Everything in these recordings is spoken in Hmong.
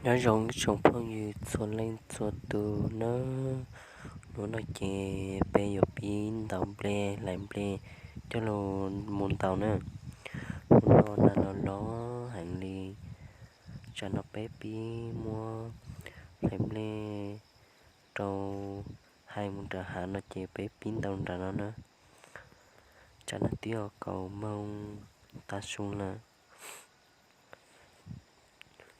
Nyob zoo ib tsoom phooj ywg txhua leej txhua tus nawb. Hnub no ces peb yuav pib ntaus nplej, hlais nplej coj los mus ntaus na. Hnub no nas los loj heev li. Tsam no peb pib muab hlais nplej rau hais mus nram hav no ces peb pib ntaus nram no na. Tsam no twb yog kaum moos tav su lawm.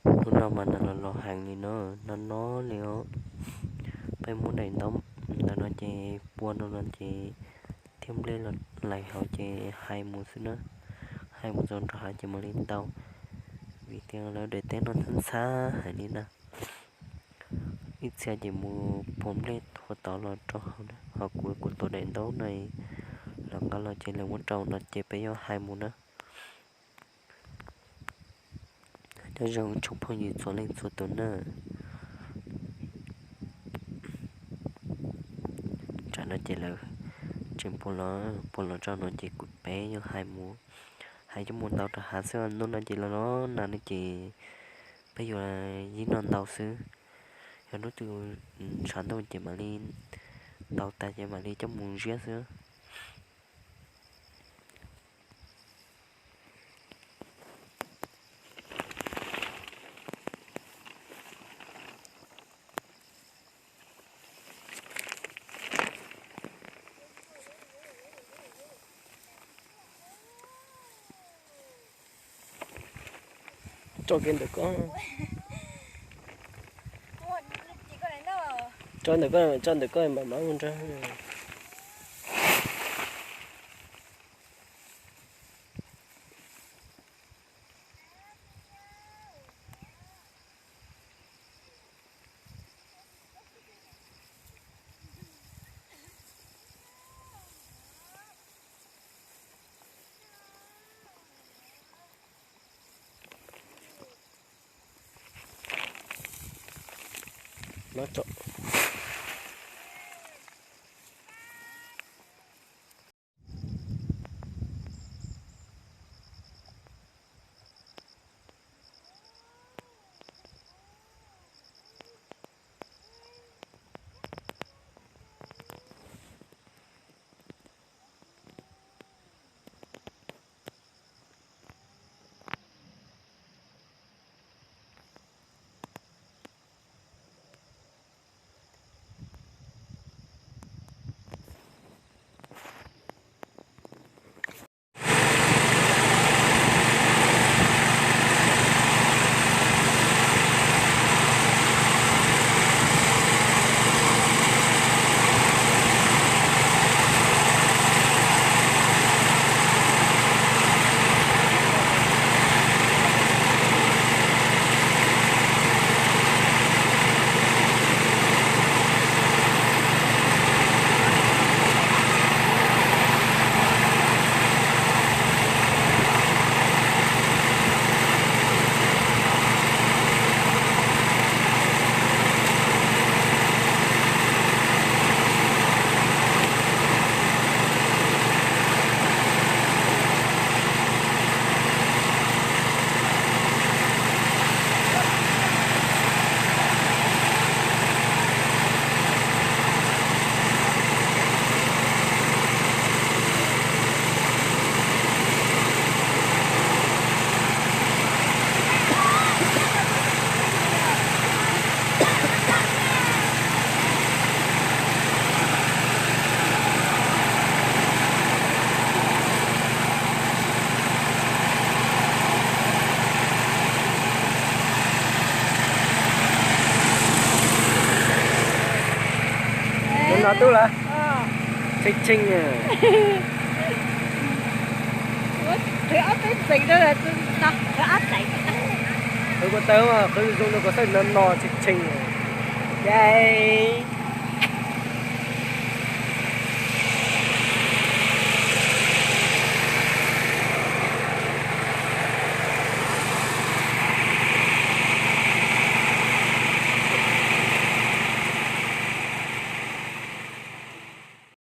Hnub no mas nas los loj heev li no, no no li os. Peb muab daim ntaub ntawm no ces pua no no ces thiaj nplej los hlais hauv ces hais mus xwb na. Hais mus txog nram hav ces mam li ntaus, vim tias lawv daim teb no ntxhab ntxhab heev li na. Ib txhia ces mus puag nplej puag tod los rau hauv na, ho kuv kuv tuav daim ntaub no los nqa los ces lawv muab rau no ces peb yuav hais mus na. Nyob zoo tsoom phooj ywg txhua leej txhua tus na. Tsam no ces lawv tseem puag los, puag los rau no ces kuv peb yuav hais mus, hais coj mus ntaus rau hav xwb. Hnub no ces los los nas no ces peb yuav yig no ntaus xwb. Yog hnub twg tshav ntuj ces mam li ntaus tas ces mam li coj mus ziab xwb. Tso kiag ntawm ko. Tso ntawm ko, tso ntawm ko mam mam mus nrog. Tus no tub lawm. Tshee tshee. Qhwv ob peb txeem rau, qhwv ob txeem. Qhwv ko taw mas qhwv zoo rau kom xwb no no tshee tshee. Yay.